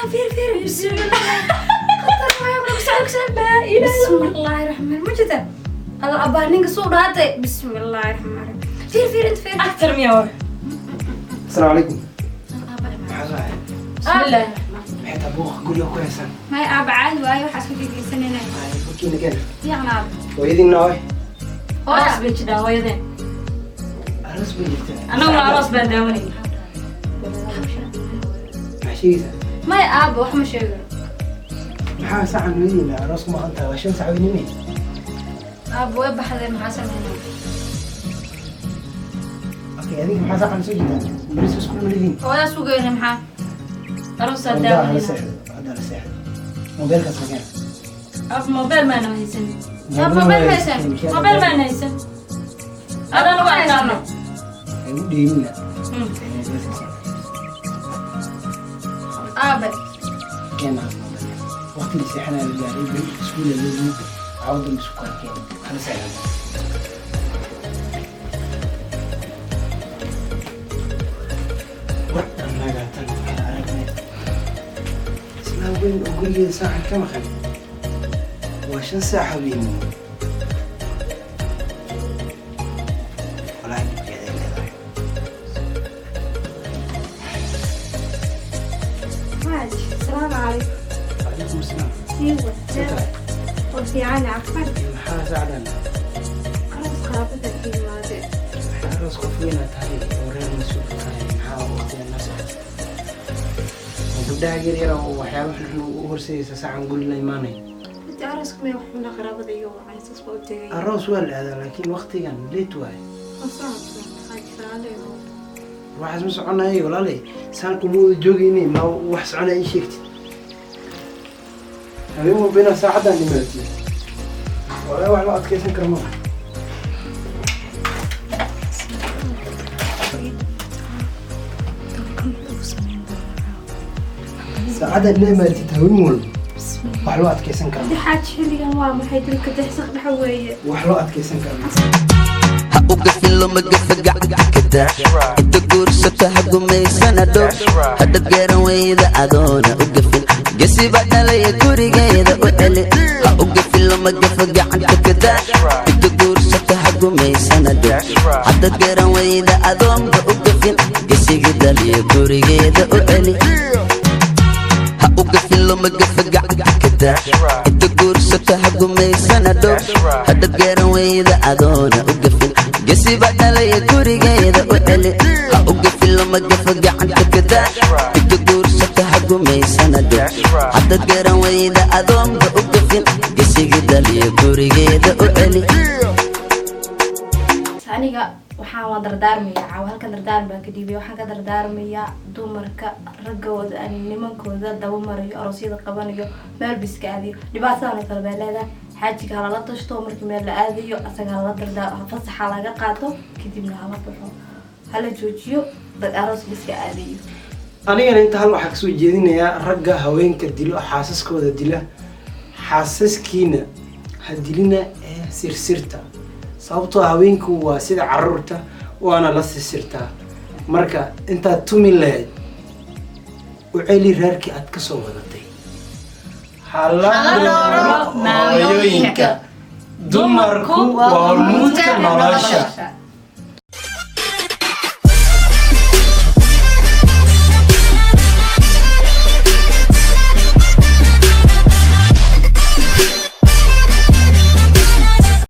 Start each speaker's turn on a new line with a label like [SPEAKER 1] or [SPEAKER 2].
[SPEAKER 1] Naagtan fiir, fiir. Bismillah. Khatar waaye, ku socod, ku socod. Laa ilaaha. Bismillaahi raxmaan. Ma jirta? Alla abbaa, ninka suu dhaatay. Bismillaahi raxmaan raxiim. Fiir, fiir, inta fiir.
[SPEAKER 2] Actor miyaa war?
[SPEAKER 3] Asalaamu calaykum. Maxaa soo hay?
[SPEAKER 2] Bismillaah.
[SPEAKER 3] Maxay taa buuqa guriga ku haysan?
[SPEAKER 1] May aaba, caadi waaye, waxaa isku gegeysanayna.
[SPEAKER 3] Ay, warkiina keena.
[SPEAKER 1] Fiican, aaba.
[SPEAKER 3] Hooyadiinna waay?
[SPEAKER 2] Aroos bay jidhaa hooyadeen.
[SPEAKER 3] Aroos bay jirtaa?
[SPEAKER 2] Annaguna aroos baan daawanayna.
[SPEAKER 3] Maxaa sheegaysaa?
[SPEAKER 1] May aaba, wax ma sheego.
[SPEAKER 3] Maxaa sacan hooyadiina aroos ku maqan tahay? Waa 5 sac weynime.
[SPEAKER 1] Aaba, way baxday, maxaa sameynaa?
[SPEAKER 3] Okay, adinka maxaa sacan soo jitaa? Baris isku malidiin.
[SPEAKER 1] Hooyaa sugayna, maxaa?
[SPEAKER 2] Aroosaan
[SPEAKER 3] Hadda hala
[SPEAKER 2] daawanayna.
[SPEAKER 3] seexdo, hadda hala seexdo. Mobeelkaas ma keena.
[SPEAKER 2] Af mobile maana haysan.
[SPEAKER 1] Mobile haysan?
[SPEAKER 2] Mobile maana haysan. Adaan ugu arkaano.
[SPEAKER 3] Ay u dheelina.
[SPEAKER 1] Aabe.
[SPEAKER 3] Keena waqtigii seexanaya la gaaray, beri iskuula la yimid, cawdan isku kala keena, hala seexdo. War annagaa tan kala aragnay, islaam weyn oo gurigeeda saacan ka maqan, waa 5 saac habeenimo. Walaahi dhibkeeda ay leedahay.
[SPEAKER 1] Xaaj, salaamu calaykum.
[SPEAKER 3] Calaykum asalaam.
[SPEAKER 1] Siiwa.
[SPEAKER 3] See tahay?
[SPEAKER 1] Oo fiican, caafimaad.
[SPEAKER 3] Maxaa saacdan?
[SPEAKER 1] Aroos qaraabada ka yimaadeen.
[SPEAKER 3] Maxaa aroos? Qof weynaa tahay oo reer mas-uul ka tahay, maxaa waqtigan la socota oo gabdhaha yar yar oo waxyaaba xunxun u horseedaysa saacan guri la imaanay?
[SPEAKER 1] Inta arooska may wax xuna, qaraabada iga wacay, saas baa u tegay.
[SPEAKER 3] Aroos waa la aadaa, laakiin waqtigan late waaye.
[SPEAKER 1] Waa soo habsan, xaaj, raali.
[SPEAKER 3] Waxaas ma soconayo, walaalay, saan kuma wada joogayne. Ma wax soconaya ii sheegtid? Habeen walba inaad saacaddan imaatid, walaa wax loo adkeysan karo maaha. Saacaddan ina imaatid habeen walba, wax loo adkeysan karo
[SPEAKER 1] De xaaj, xilligan waa maxay dilka dexsaq dhexa weeye?
[SPEAKER 3] Wax loo adkeysan karo.
[SPEAKER 4] Ha u gafin, loma gafa, gacanta ka inta guursata ha gumaysana dhow. Hadhad garan weyda adoona u gafin, gesiba dhalaya gurigeeda u celi. Ha u gafin, loma gafa, gacanta kada inta guursata ha gumaysana dhow. Hadad garan weyda adoonba u gafin, gesiga dhaliya gurigeeda u celi. Ha u gafin, loma gafa, gacanta kada inta guursata ha gumaysana dhow. Hadhad garan weyda adoona u gafin, gesiba dhalaya gurigeeda u celi. Ha u gafin, loma gafa, gacanta kada inta guursata ha gumaysana dhow. Hadad garan weyda adoonba u gafin, gesiga dhaliya gurigeeda u celi.
[SPEAKER 1] Aniga waxaan waan dardaarmayaa caawa, halkan dardaarm baan ka dhiibaya. Waxaan ka dardaarmayaa dumarka raggooda, nimankooda daba marayo, aroosyada qabanayo, meel biska aadayo. Dhibaatadan oo kale baa leedahay. Xaajiga halala tashto markii meel la aadayo, asaga halala dardaar, fasaxa laga qaato, kadibna hala baxo, hala joojiyo dad aroos biska aadayo.
[SPEAKER 3] Anigana inta hal waxaa kasoo jeedinayaa ragga haweenka dilo, xaasaskooda dila. Xaasaskiina ha dilina ee sirsirta, sababtoo haweenku waa sida caruurta, waana la sirsirtaa. Marka intaad tumi lahayd, u celi reerkii aad kasoo wadatay. Hala dhowro hooyooyinka. Dumarku waa hormuudka nolosha.